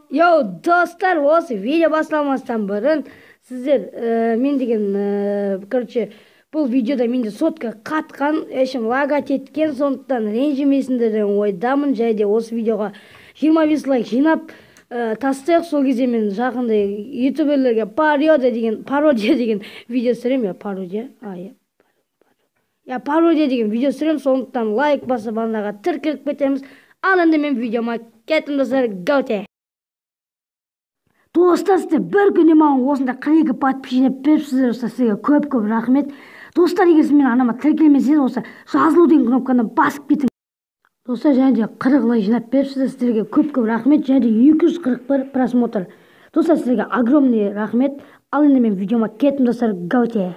Йоу, достар, осы видео басталмастан бұрын сіздер мен деген, короче, бұл видеода менде сотка қатқан, ешім лагать еткен, сондықтан ренжімесіңдер деген ойдамын. Және де осы видеоға 25 лайк жинап тастайық, сол кезде мен жақында ютуберлерге пародия деген видео түсіремін. Пародия, я пародия деген видео түсіремін, сондықтан лайк басып арнаға тіркеліп кетеміз. Ал енді мен видеома кеттім, достар, гауте. Достар, сіздер бір күнде маған осындай 42 подписчик жинап беріпсіздер, достар, сізге көп-көп рахмет. Достар, егер сіз менің арнама тіркелмесеңіз, осы жазылу деген кнопканы басып кетіңіз. Достар, және де 40 лайк жинап беріпсіздер, сіздерге көп-көп рахмет. Және де 241 просмотр. Достар, сіздерге огромный рахмет. Ал енді мен видеома кеттім, достар, гауте.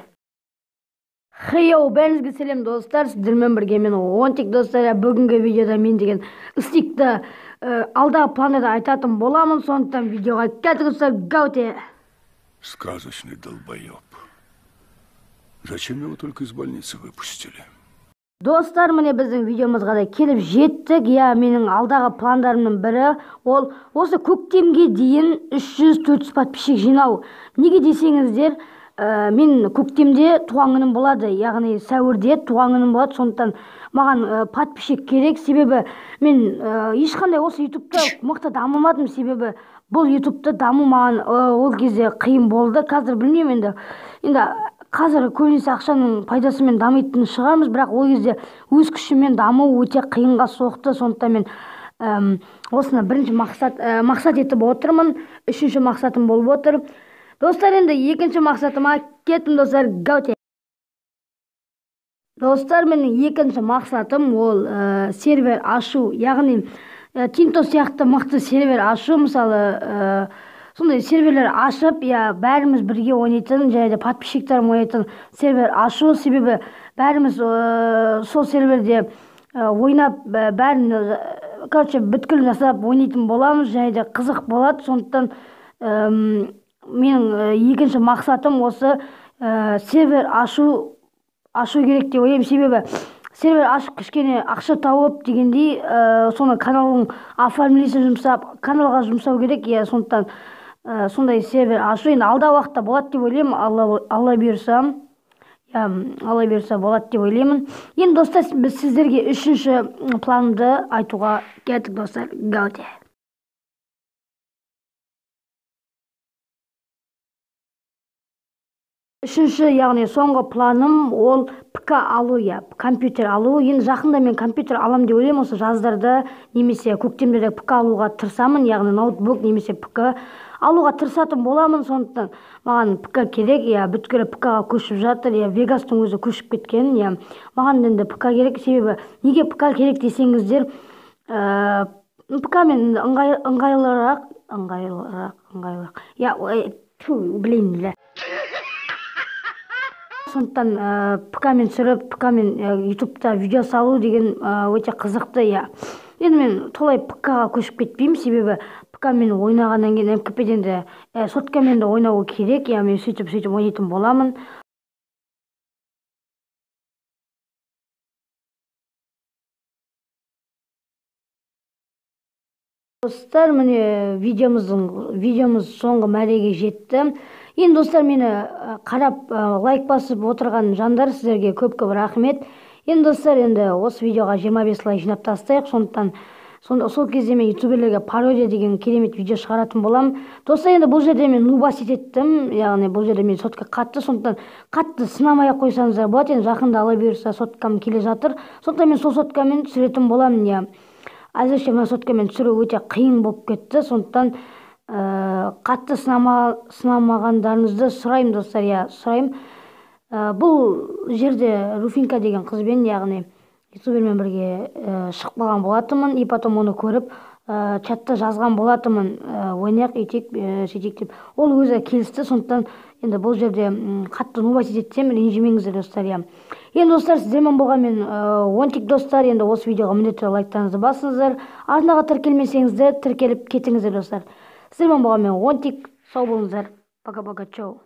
Хейо, бәріңізге сәлем, достар, сіздермен бірге мен Онтик, достар. Бүгінгі видеода мен деген стикті алдағы пландарда айтатын боламын, сондықтан видеоға кеттік, достар, гауте. Сказочный долбоеб. Зачем его только из больницы выпустили? Достар, міне біздің видеомызға да келіп жеттік. Я, менің алдағы пландарымның бірі ол осы көктемге дейін 300-400 подписчик жинау. Неге десеңіздер, мен көктемде туған күнім болады, яғни сәуірде туған күнім болады, сондықтан маған подписчик керек. Себебі мен ешқандай осы ютубта мықты дамымадым, себебі бұл ютубта даму маған ол кезде қиын болды. Қазір білмеймін, енді қазір көбінесе ақшаның пайдасымен дамитын шығармыз, бірақ ол кезде өз күшіммен даму өте қиынға соқты. Сондықтан мен осыны бірінші мақсат етіп отырмын, үшінші мақсатым болып отыр. Достар, енді екінші мақсатыма кеттім, достар, гауте. Достар, менің екінші мақсатым ол сервер ашу, яғни Тинто сияқты мықты сервер ашу. Мысалы, сондай серверлер ашып, я бәріміз бірге ойнайтын және де подписчиктерім ойнайтын сервер ашу. Себебі бәріміз сол серверде ойнап, бәрін, короче, бүткіл жасап ойнайтын боламыз, және де қызық болады. Сондықтан менің екінші мақсатым осы сервер ашу керек деп ойлаймын. Себебі сервер ашып кішкене ақша тауып дегендей, соны каналдың оформлениесіне жұмсап, каналға жұмсау керек. Я, сондықтан сондай сервер ашу енді алдағы уақытта болады деп ойлаймын. Алла бұйырса, Алла бұйырса болады деп ойлаймын. Енді, достар, біз сіздерге үшінші планымды айтуға кеттік, достар, гауте. Үшінші, яғни соңғы планым ол ПК алу, я компьютер алу. Енді жақында мен компьютер алам деп ойлаймын, осы жаздарда немесе көктемдерде ПК алуға тырысамын, яғни ноутбук немесе ПК алуға тырысатын боламын. Сондықтан маған ПК керек, я бүткіл ПК-ға көшіп жатыр, я Вегастың өзі көшіп кеткен, я маған енді ПК керек. Себебі неге ПК керек десеңіздер, ПК мен ыңғайлырақ, я, блин, бля. Сондықтан ПК-мен түсіріп, ПК-мен ютубта видео салу деген өте қызықты. Я енді мен толай ПК-ға көшіп кетпеймін, себебі ПК-мен ойнағаннан кейін МКП-ден де соткамен де ойнау керек. Я мен сөйтіп ойнайтын боламын. Достар, міне видеомыз соңғы мәреге жетті. Енді, достар, мені қарап лайк басып отырған жандар, сіздерге көп-көп рахмет. Енді, достар, енді осы видеоға 25 лайк жинап тастайық. Сондықтан сол кезде мен ютуберлерге пародия деген керемет видео шығаратын боламын. Достар, енді бұл жерде мен нубасить еттім, яғни бұл жерде мен сотка қатты, сондықтан қатты сынамай ақ қойсаңыздар болады. Енді жақында Алла бұйырса соткам келе жатыр, сондықтан мен сол соткамен түсіретін боламын. Я әзірше мына соткамен түсіру өте қиын болып кетті, сондықтан қатты сынамағандарыңызды сұраймын, достар, я сұраймын. Бұл жерде Руфинка деген қызбен, яғни ютубермен бірге шығып қалған болатынмын, и потом оны көріп чатта жазған болатынмын, ойнайық, үйтейік, сөйтейік деп. Ол өзі келісті, сондықтан енді бұл жерде қатты нубасить етсем ренжімеңіздер, достар, я. Енді, достар, сіздермен болған мен Онтик, достар. Енді осы видеоға міндетті түрде лайктарыңызды басыңыздар, арнаға тіркелмесеңіздер тіркеліп кетіңіздер, достар. Сіздермен болған мен Онтик, сау болыңыздар, пока-пока, чау.